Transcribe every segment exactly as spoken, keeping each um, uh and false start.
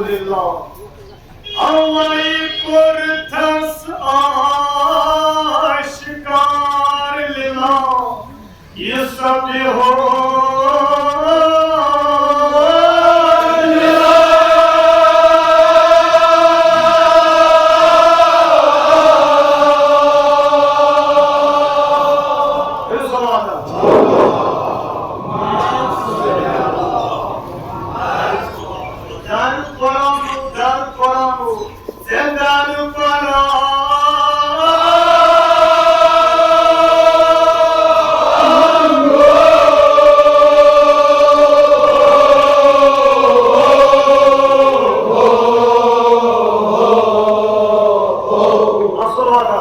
للہ۔ اوے کوٚرتھس آشکار للہ، یہِ سبحو للہ۔ زن پرامو، زن پرامو، زندان پرامو۔ الصلوات۔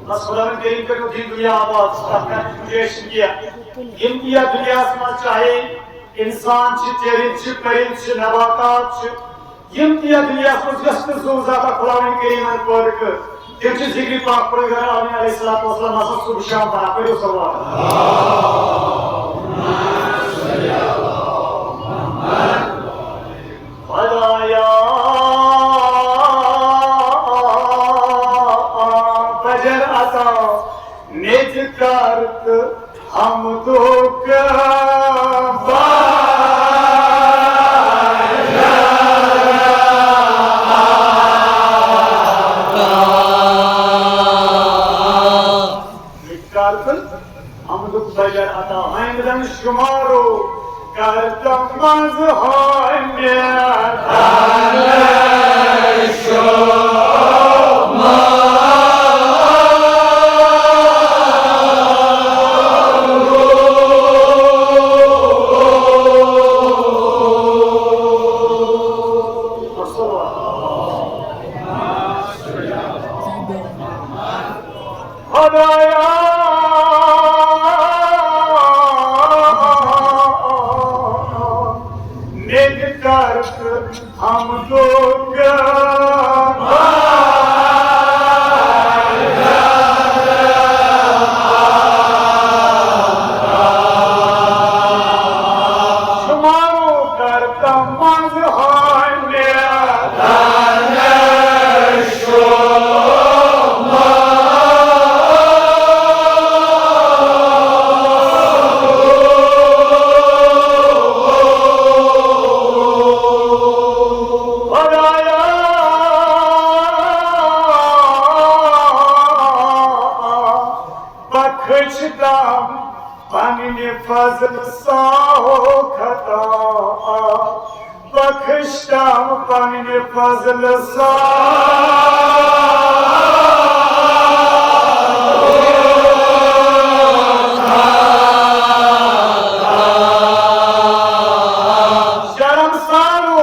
بس خداوند کریم کٔرِو دین دُنیا آباد، تَتھ کَرِ گُنجٲیِش چھِنہٕ کینٛہہ۔ یِم تہِ یَتھ دُنیاہَس منٛز چاہے اِنسان چھِ، چٔرِنٛد چھِ، پٔرِنٛد چھِ، نباتات چھِ، یِم تہِ یَتھ دُنیاہَس منٛز یۄس تہِ زُو ذاتہ خداوند کریٖمَن پٲدٕ کٔر، تِم چھِ ذِکرِ پاک پروردگار عالمین علیہ الصلوۃ والسلام آسان صبح شام پَران۔ پٔرِو صلوات۔ خدایا، فجر عطا مےٚ تہِ کر تہٕ حمدُک بار۔ مےٚ تہِ کر تہٕ حمدُک بجر عطا، حمدن شمارو کر تم منز حامد۔ خدایا، مےٚ تہِ کر حمدُک بار۔ شمارو کر تم منز حامد۔ خدایا، بخش تم پننہِ فضل ساو خطا، بخش تم پننہِ فضل ساو۔ شرم سانو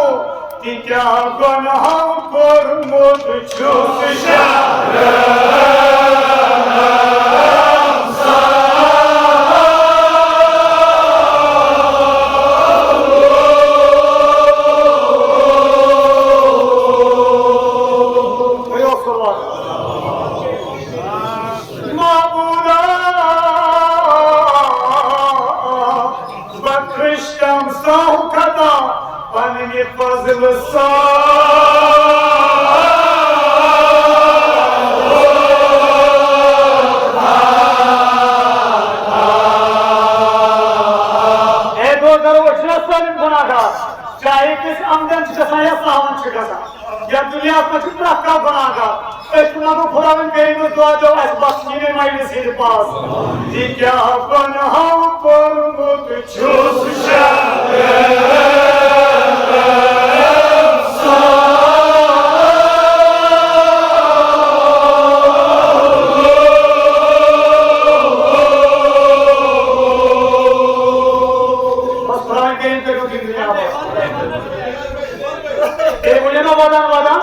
تہِ کیٛاہ گۄناہ کوٚرمُت چھُس شرم سان۔ معبودا، بخش تم ساو خطا پننہِ فضل سان۔ اے دوستو، أسۍ چھِنہ سٲلِم گۄناہگار، چاہے کٲنٛسہِ عمدن چھِ گژھان یا سہون چھِ گژھان۔ یتھ دُنیاہس منٛز چھُ پرٛٮ۪تھ کانٛہہ گۄناہگار۔ أسۍ تہِ منٛگو خۄداوند کریٖمس دُعا دِیو اَسہِ بخشِنۍ ییٚمہِ مجلسہِ ہٕنٛدِ پاس۔ تہِ کیٛاہ گۄناہ کوٚرمُت چھُس شرم سان۔ بس قرآن کریم کٔرِو دِنہٕ یاد۔ بیٚیہِ ؤنِو نا ودان ودان،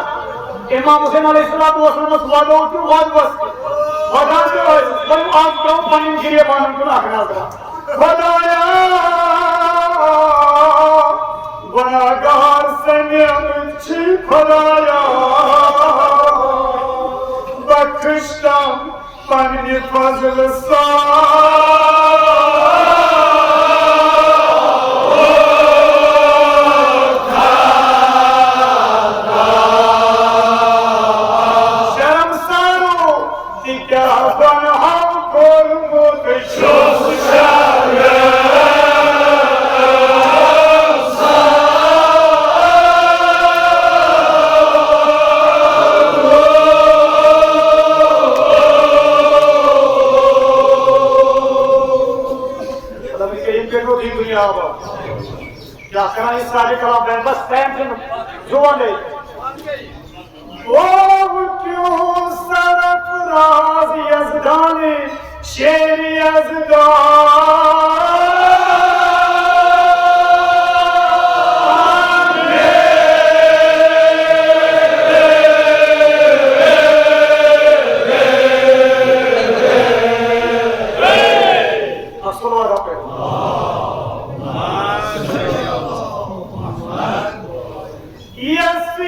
امام حسین علیہ الصلوۃ والسلامس ودو تہٕ ودوس تہِ۔ ودان تہِ ٲسِس، وۄنۍ آز ترٛاو پنٕنۍ غریٖبانن کُن اکھ نظرا۔ خدایا، گۄناہگار سٔمِتھ چھِ خدایا، بخش تم پننہِ فضل سان۔ کیٛاہ کران یہِ سارے کلام بینڈ؟ بس ٹائم چھُنہٕ، زُوان ہے۔ او کیوں سرفراز یزدان، شیر یزدان۔ السلام علیکم۔ یس